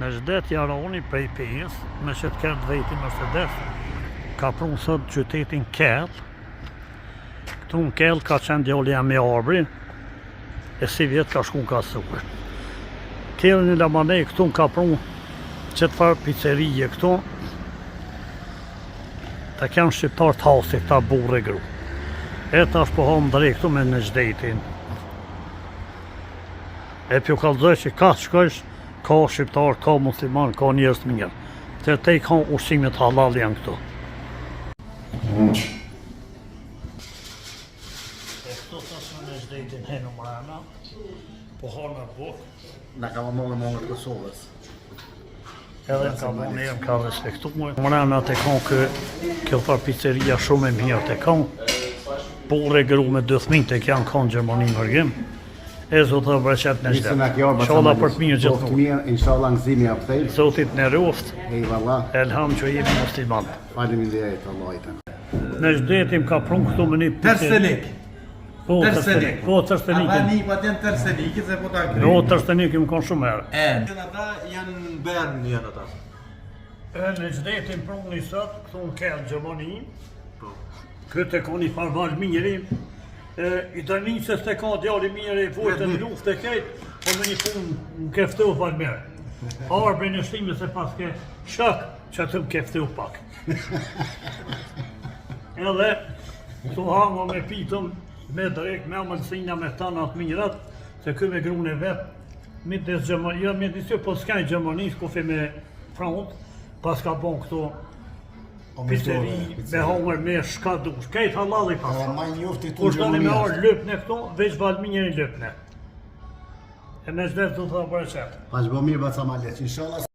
Nejdet Jarani prej Pejës, me që të ketë dhejti Mercedes, ka prunë sot qytetin Kel. Këtu në Kel ka qenë djali jem i Arbri, e si vjet ka shku në Kasuar. Kelin e Lamanej këtu në ka prunë qëtë farë pizzerie këtu, Ta janë shqiptar të hasit, këta burrë e gru. E tash po hamë drekë këtu me Nejdetin. E p'ju kallzoj që ka të shkojsh, ka shqiptar, ka musliman, ka njerëz të mirë. Të te i ka ushqimet halal janë këtu. E këtu tash me Nejdetin henu mrena, po hanë bukë. Na ka më më të Kosovës. Edhe më ka bo mirë, më ka respektu mu. Mrena të kon kë, kjo farë pizzeria shumë e mirë të kon. Burrë e gru me dy thmin të janë konë Gjermani mërgim. E zotë dhe bereqet në Nisë na kjo gjithë. Inshallah për të mirë gjithë. Të mirë, inshallah në gëzimi ja kthej. Zotit në ruft. Eyvallah. Elham që jemi musliman. Faleminderit Allahit. Në zhdetim ka prun këtu me një Tërstenik. Po, Tërstenik. Po, Tërstenik. Ata një pa janë Tërstenik, se po ta kry. Jo, Tërstenik më konë shumë herë. E. Janë ata, janë në Bern, janë ata. E, në zhdetim prun një sot, këtu në Kel, Gjermani. Po. Këtë e ka një farë valë miri, e, i dënin se s'e ka djali mirë, i vojtë në luftë e kejt, po me një punë më ke ftu valë mirë. Arbrin e shtime se pas ke shok, që atë më ke ftu pak. Edhe, tu hangë me pitëm, me drek, me amëlsina, me tana të mirat, se ky me grun e vet, midis Gjermani, jo midis jo, po s'ka i Gjermanisë, kufi me Francë, pas ka bon këto pizzeri, me hongër, me shka dush, kejt hallalli pas. Edhe ma njofti tu Kush doni me Gjermani ardh lypne këtu, veç Valmirin lypne. E me zhdet do të bereqet. Paç bo mirë baca Maliq. Inshallah.